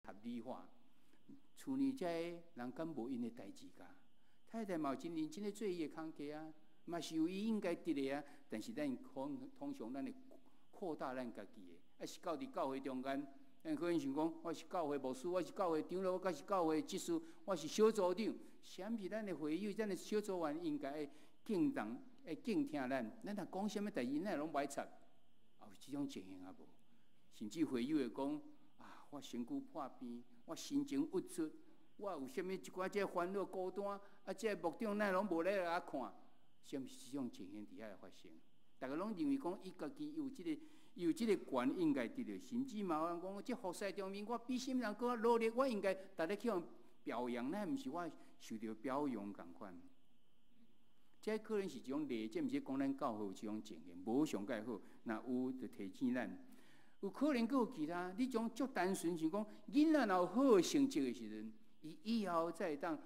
合理化。厝內遮人敢無𪜶的代誌㗎？太太嘛有真認真咧做伊的工課啊，嘛是有伊應該得的啊。但是咱通常咱會擴大咱家己的，啊是到佇教會中間，咱可能想講，我是教會牧師，我是教會長老，我是教會執事，我是小組長。啥物是咱的會友，咱的小組員應該愛敬重、愛敬聽咱。咱若講啥物代誌，咱攏無愛插，有這種情形啊無？甚至會友會講啊，我身軀破病，我心情鬱卒，我有啥物一寡這煩惱孤單，啊，這牧長哪攏無來共我看，是毋是這種情形佇遐來發生？逐家攏認為講，伊家己有這個權應該得著，甚至嘛有人講，這服侍中面我比啥物人閣較努力，我應該逐家去予表揚，那毋是我受著表揚仝款。這可能是一種例，這毋是講咱教會有這種情形，無上蓋好，若有就提醒咱。有可能閣有其他，你種足單純想講，囡仔若有好的成績的時陣，伊以後才會當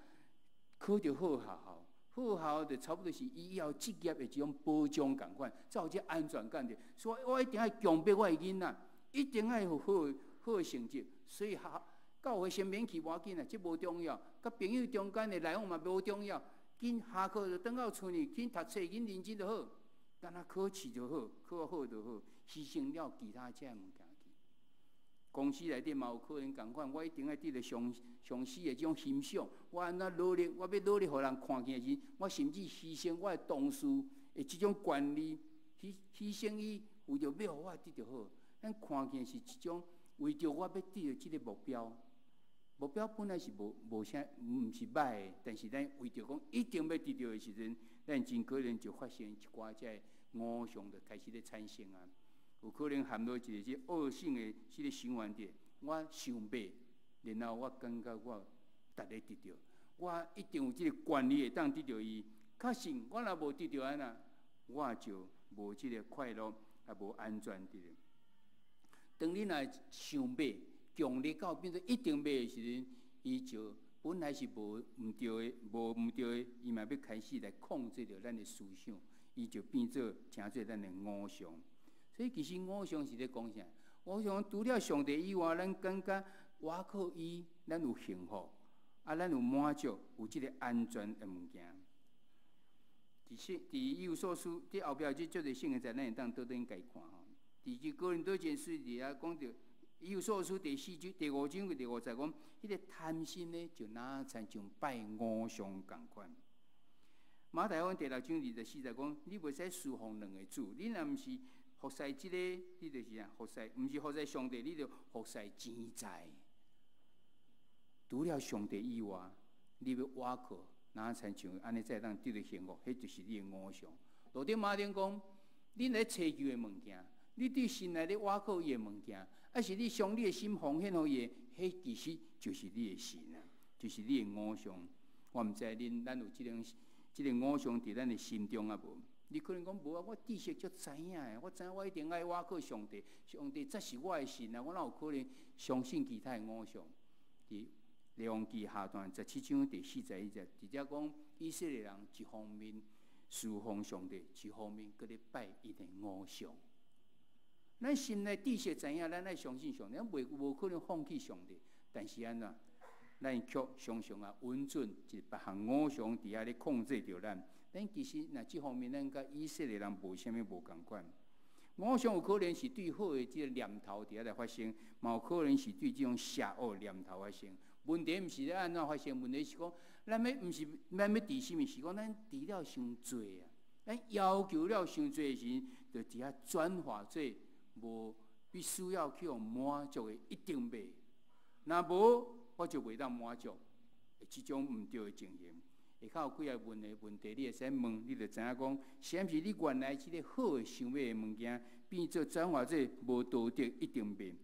考著好學校，好學校就差不多是伊以後職業的一種保障仝款，才有這安全感著。所以我一定愛強迫我的囡仔，一定愛有好好的成績。所以學教會先免去無要緊啊，這無重要。佮朋友中間的來往嘛無重要，緊下課就轉到厝裡，緊讀冊，緊認真就好。敢若考試就好，考好就好，犧牲了其他這物件去。公司內底嘛有可能仝款，我一定愛得著上司的這種欣賞。我按怎努力，我欲努力予人看見的時，我甚至犧牲我的同事的這種權利，犧牲伊為著欲予我得著好。咱看見是一種為著我欲得著這个目標，目標本來是無啥，毋是䆀的，但是咱為著講一定欲得著的時陣，咱真可能就發生一寡這个偶像就開始咧產生啊。有可能陷入一個這惡性的這个循環裡。我想買，然後我感覺我值得得著，我一定有這個權利會當得著伊。確實，我若無得著按呢，我就無這个快樂，也無安全佇咧。當你若想買，強烈到變做一定買的時陣，伊就本來是無毋對的，無毋對的，伊嘛欲開始來控制著咱的思想，伊就變做成做咱的偶像。所以其實偶像是咧講啥？偶像除了上帝以外，咱感覺倚靠伊，咱有幸福，啊，咱有滿足，有這个安全的物件。佇以弗所書，佇後壁這足濟聖經節，咱會當倒轉共看吼。佇這哥林多前書佇遐講著，以弗所書第四章、第五章第五節講，彼個貪心呢，就若親像拜偶像仝款。馬太福音第六章24節講，你袂使事奉兩个主，你若毋是服侍這个，你就是啥？服侍，毋是服侍上帝，你就服侍錢財。除了上帝以外，你欲倚靠，若親像按呢才會當得著幸福，彼就是你的偶像。路德馬丁講，你咧揣求的物件，你對神來咧倚靠伊的物件，抑是你將你的心奉獻予伊的，彼其實就是你的神啊，就是你的偶像。我毋知恁咱有這個偶像佇咱的心中啊無？你可能講無啊，我知識足知影的，我知影我一定愛倚靠上帝，上帝才是我的神啊！我哪有可能相信其他的偶像？佇列王記下段17章第41節，直接講以色列人一方面侍奉上帝，一方面閣咧拜𪜶的偶像。咱心內知識知影，咱愛相信上帝，咱袂無可能放棄上帝。但是按怎？咱卻常常啊，允准一別項偶像佇遐咧控制著咱。咱其實若這方面，咱佮以色列人無啥物無仝款。偶像有可能是對好的這个念頭佇遐來發生，嘛有可能是對這種邪惡念頭發生。問題毋是咧按怎發生，問題是講，咱欲毋是咱欲佇啥物？是講咱佇了傷濟啊，咱要求了傷濟的時，就佇遐轉化做無必須要去予滿足的，一定買。若無，我就袂當滿足，這種毋對的情形。下跤有幾个問的問題，你會使問，你就知影講，是毋是你原來這个好的想欲的物件，變做轉化做無道德，一定買。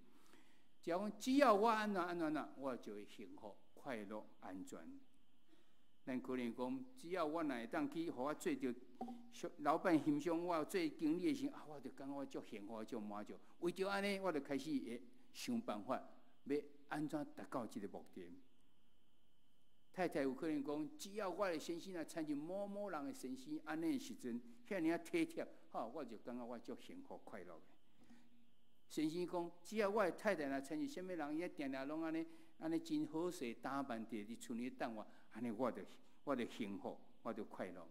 只要講，只要我按怎按怎按怎，我就會幸福、快樂、安全。咱可能講，只要我若會當去，予我做著老闆欣賞我做經理的時，啊，我就感覺我足幸福、足滿足。為著按呢，我就開始會想辦法，欲按怎達到這个目的。太太有可能講，只要我的先生若親像某某人的先生按呢時陣，遐爾仔體貼，吼，我就感覺我足幸福快樂的。先生講，只要我的太太若親像啥物人，伊定定攏按呢，按呢真好勢打扮佇厝裡等我，按呢我就幸福，我就快樂。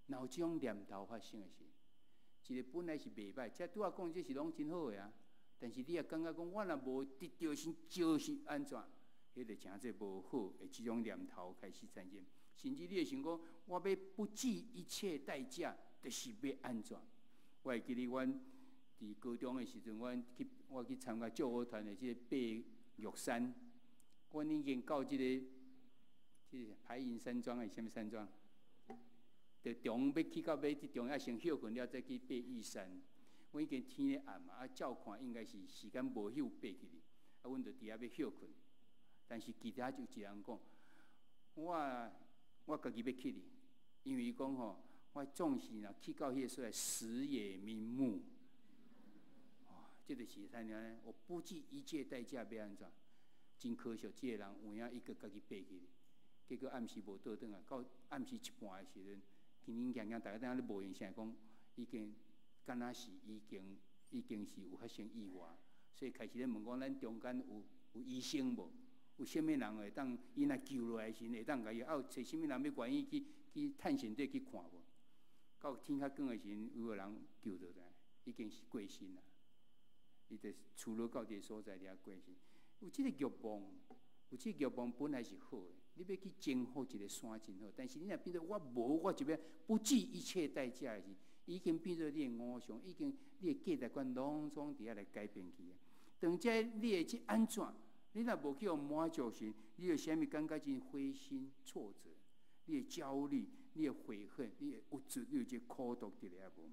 若有這種念頭發生的時，一個本來是袂䆀，這拄仔講這是攏真好的啊。但是你也感覺講，我若無得著時，就是按怎？彼個誠濟無好的這種念頭開始產生，甚至你會想講，我欲不計一切代價，就是欲按怎？我會記得阮佇高中的時陣，阮去我去參加救國團的這個爬玉山，阮已經到這個排雲山莊還是啥物山莊？就中欲去到尾，佇中遐先歇睏了，再去爬玉山。阮已經天咧暗嘛，啊，照看應該是時間無夠爬去哩，啊，阮就佇遐欲歇睏。但是其他就一個人講，我家己欲去哩，因為伊講吼，我總是若去到彼個所在，死也瞑目。哦，這個是啥呢？我不計一切代價欲按怎？真可惜，這個人有影伊閣家己爬去，結果暗時無倒轉來，到暗時一半的時陣，輕輕輕輕，大家等下咧無閒聲講，已經敢若是已經是有發生意外，所以開始咧問講，咱中間有醫生無？有啥物人會當伊若救落來時，會當共伊啊？有揣啥物人欲願意去探險隊去看無？到天較光的時陣，有個人救落來，已經是過身啦。伊就厝落到這個所在遐過身。有這個欲望，有這個欲望本來是好的，你欲去征服一個山真好，但是你若變做我無，我就欲不計一切代價的時，已經變做你的偶像，已經你的價值觀攏總佇遐來改變去。當這你會去按怎？你若無去予滿足時，你會啥物感覺真灰心挫折？你會焦慮，你會悔恨，你會鬱卒，你有這苦毒佇咧無？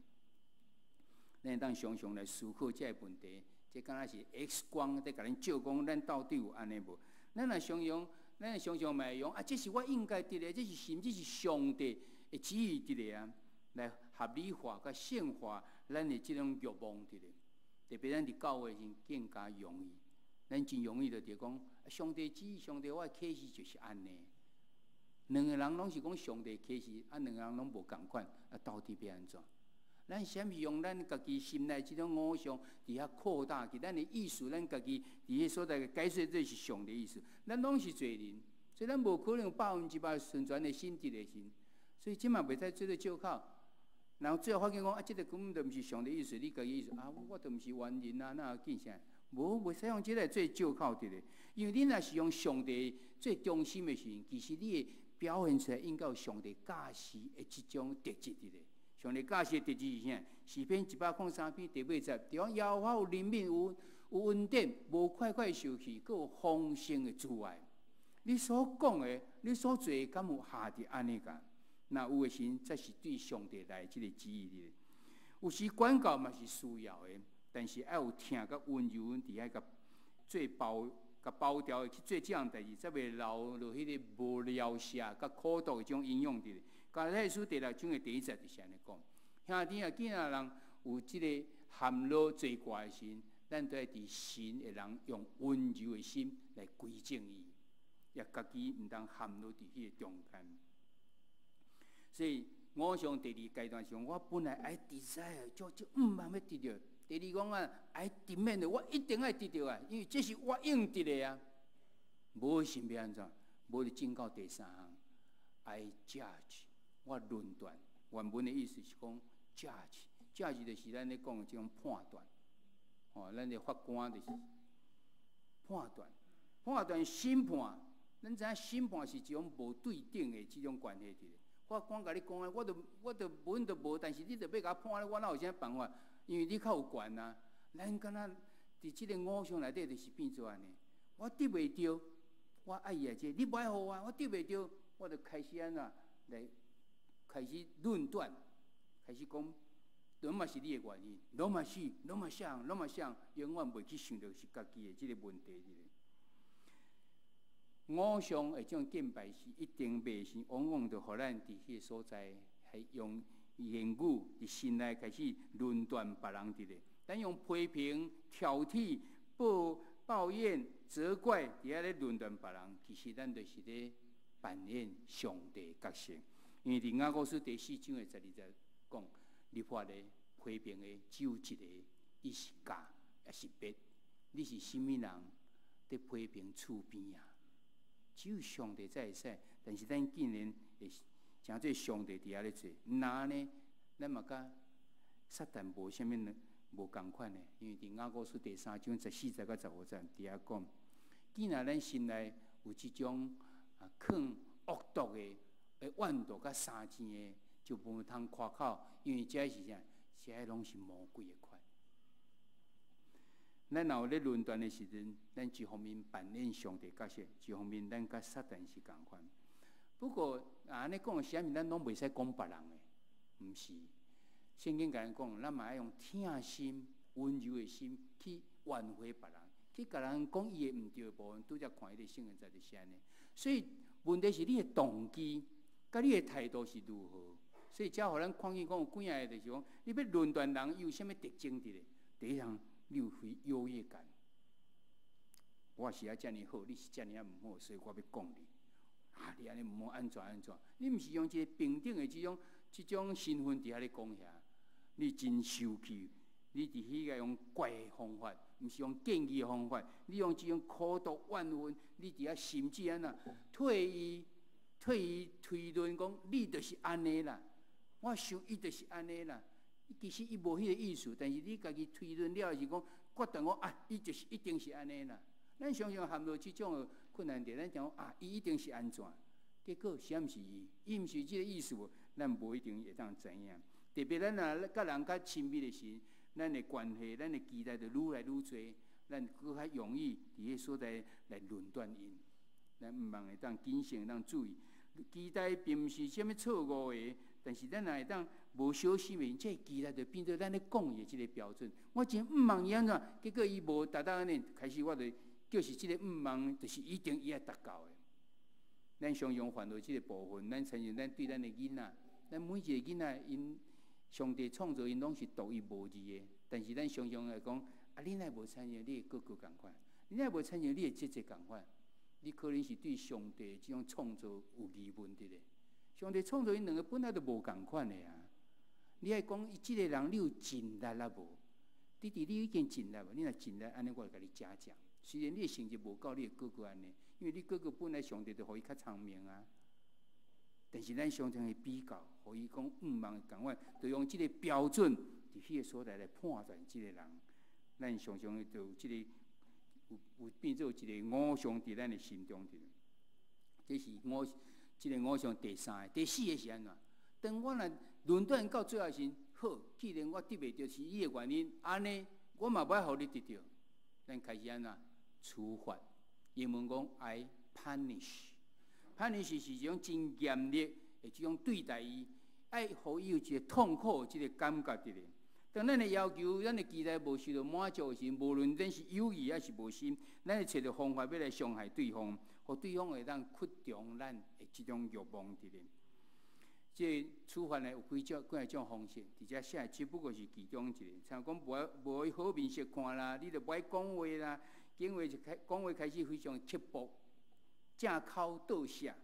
咱會當常常來思考這個問題，這敢若是 X 光佇共咱照講，咱到底有按呢無？咱若常用，咱若常常嘛會用啊！這是我應該得的，這是甚至是上帝的旨意佇咧啊，來合理化佮聖化咱的這種欲望佇咧。特別咱佇教會時更加容易，咱真容易就佇講上帝旨意，上帝我的啟示就是按呢。兩個人攏是講上帝啟示，啊，兩個人攏無仝款，啊，到底欲按怎？咱啥物用咱家己心內這種偶像佇遐擴大去，咱的意思，咱家己佇彼所在解釋，這是上帝意思。咱攏是罪人，所以咱無可能100%純全的心佇咧時。所以這嘛袂使做做借口。然後最後發現講啊，這個根本就毋是上帝意思，你家己意思啊，我都毋是完人啊，哪有見啥？無，袂使用這個做借口佇咧，因為你若是用上帝做中心的時陣，其實你會表現出來應該有上帝教示的這種特質佇咧。上帝教示的特質是啥？詩篇103篇第八節，就講耶和華有憐憫，有恩典，無快快受氣，閣有豐盛的慈愛。你所講的，你所做的，敢有合佇按呢個？若有的時，才是對上帝來這個旨意的。有時管教嘛是需要的，但是愛有疼佮溫柔佇遐共做包、共包掉的去做這項代誌，才袂留落彼個無療效、佮苦毒的這種影響佇咧。加拉太書第六章的第一節就是按呢講：兄弟啊，既然人有這個陷落罪過的時，咱都愛佇神的人用溫柔的心來歸正伊，也家己毋通陷落佇彼個中間。所以，偶像第二階段是講，我本來愛 desire，就就毋茫欲得著。第二講啊，愛 demand 的，我一定愛得著啊，因為這是我應得的啊。無是欲按怎？無就進到第三項，I judge，我論斷。原文的意思是講 judge，judge 就是咱咧講的這種判斷。哦，咱的法官就是判斷，判斷審判。咱知影審判是一種無對等的這種關係佇咧。法官共你講啊，我著本都無，但是你著欲共我判咧，我哪有啥辦法？因為你較有權啊。咱敢若佇這個偶像內底，就是變做按呢。我得袂著，我愛伊這個，你無愛予我，我得袂著，我就開始按怎來開始論斷，開始講，攏嘛是你的原因，攏嘛是，攏嘛啥，攏嘛啥，永遠袂去想著是家己的這個問題佇咧。偶像的這種敬拜是一定袂是，往往就予咱佇彼個所在，係用言語佇心內開始論斷別人佇咧。咱用批評、挑剔、抱怨、責怪，佇遐咧論斷別人，其實咱就是咧扮演上帝角色。因為佇雅各書第四章的十二節講，立法的批評的只有一個，伊是教，抑是鞭。你是啥物人？伫批評厝邊啊。只有上帝才會使，但是咱竟然會成做上帝佇遐咧做，若呢，咱嘛佮撒旦無啥物無仝款的，因為佇雅各書第三章14節到15節佇遐講，既然咱心內有這種啊，囥惡毒的、的怨毒佮相爭的，就無通誇口，因為這是啥？這攏是魔鬼的款。咱若有咧論斷的時陣，咱一方面扮演上帝角色，一方面咱佮撒旦是仝款。不過按呢講，啥物咱攏袂使講別人的，毋是。聖經共咱講，咱嘛愛用疼心、溫柔的心去挽回別人，去共人講伊的毋對的部分。拄才看彼個聖經在就是按呢。所以問題是你的動機，佮你的態度是如何？所以才予咱看見講有幾仔个，就是講你欲論斷人，伊有啥物特徵佇咧？第一項，你有非優越感。我是啊遮爾好，你是遮爾啊毋好，所以我欲講你。啊，你按呢毋好按怎按怎？你毋是用一個平等的這種身份佇遐咧講遐，你真受氣，你佇彼個用怪的方法，毋是用建議的方法，你用這種苦毒怨恨，你佇遐甚至按怎替伊替伊推論講，你就是按呢啦。我想伊就是按呢啦。其實伊無彼個意思，但是你家己推論了是講決斷講啊，伊就是一定是按呢啦。咱常常陷入這種的困難點，咱講啊，伊一定是按怎？結果是毋是伊？伊毋是這個意思，咱無一定會當知影。特別咱若佮人較親密的時，咱的關係、咱的期待就愈來愈濟，咱閣較容易佇彼所在來論斷𪜶。咱毋茫會當謹慎，當注意。期待並毋是啥物錯誤的，但是咱若會當無小心的，這個期待就變做咱咧講伊的這個標準。我真毋望伊按怎，結果伊無達到按呢，開始我就就是這個毋望，就是一定伊愛達到的。咱常常犯著這個部分，咱親像咱對咱的囡仔，咱每一個囡仔，𪜶上帝創造𪜶攏是獨一無二的，但是咱常常會講，啊，你若無親像你的哥哥仝款，你若無親像你的姐姐仝款，你可能是對上帝這種創造有疑問佇咧。上帝創造𪜶兩個本來就無仝款的啊！你愛講伊這個人，你有盡力啊無？弟弟，你已經盡力無？你若盡力，按呢我會共你嘉獎。雖然你的成績無夠你的哥哥按呢，因為你哥哥本來上帝就予伊較聰明啊。但是咱常常去比較，予伊講毋望仝款，就用這個標準佇彼個所在來判斷這個人。咱常常就有這個有變做一個偶像佇咱的心中佇。這是我這個偶像第三個，第四個是按怎？當我若論斷到最後時，好，既然我得袂著是伊的原因，按呢，我嘛無愛予你得著。咱開始按怎處罰？英文講 I punish，punish 是一種真嚴厲的這種對待伊，愛予伊有一個痛苦的這個感覺佇咧。當咱的要求、咱的期待無受到滿足的時，無論咱是有意抑是無心，咱會揣著方法欲來傷害對方，予對方會當屈從咱的這種欲望佇咧。這個處罰呢有幾種、幾種方式，佇遮寫的只不過是其中一個。像講無愛無愛好面色看啦，你就無愛講話啦，講話就開講話開始非常刻薄，正口倒寫，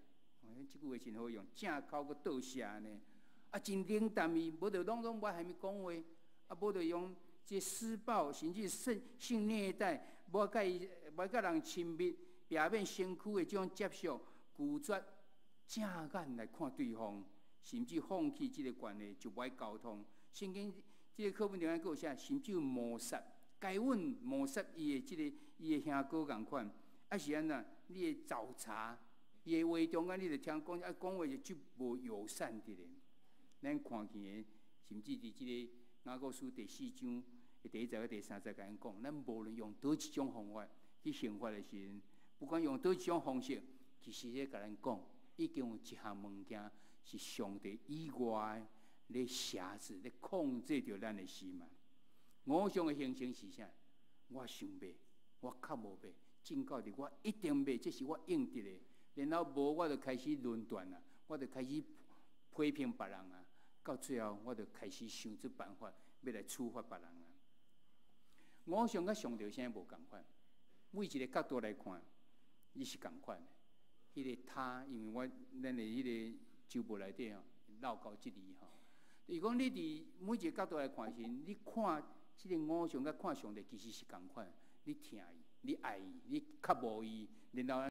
這句話真好用，正口閣倒寫呢。啊，真冷淡伊，無就攏總無愛蝦米講話，啊，無就用這施暴，甚至性虐待，無愛佮伊，無愛佮人親密，避免身軀的這種接觸，拒絕正眼來看對方，甚至放棄這個關係，就無愛溝通。聖經這個課本中間閣有寫，甚至謀殺、該隱謀殺伊的這個伊的兄哥仝款，啊是按怎？你會找茬，伊的話中間你就聽講啊，講話就足無友善的咧。咱看見的，甚至佇這個雅各書第四章的第一節到第三節，共咱講，咱無論用佗一種方法去懲罰的時陣，不管用佗一種方式，其實咧共咱講，已經有一項物件是上帝以外咧轄制、咧控制著咱的心嘛。偶像的形成是啥？我想欲，我較無欲，進到佇我一定欲，這是我應得的。然後無我就開始論斷啊，我就開始批評別人啊，到最後我就開始想出辦法欲來處罰別人啊。偶像佮上帝有啥無仝款？每一個角度來看，伊是仝款的。彼個他，因為我咱的彼個周報內底吼，漏到這裡吼。伊講你佇每一個角度來看時，你看這個偶像佮看上帝其實是仝款。你疼伊，你愛伊，你較無伊，然後。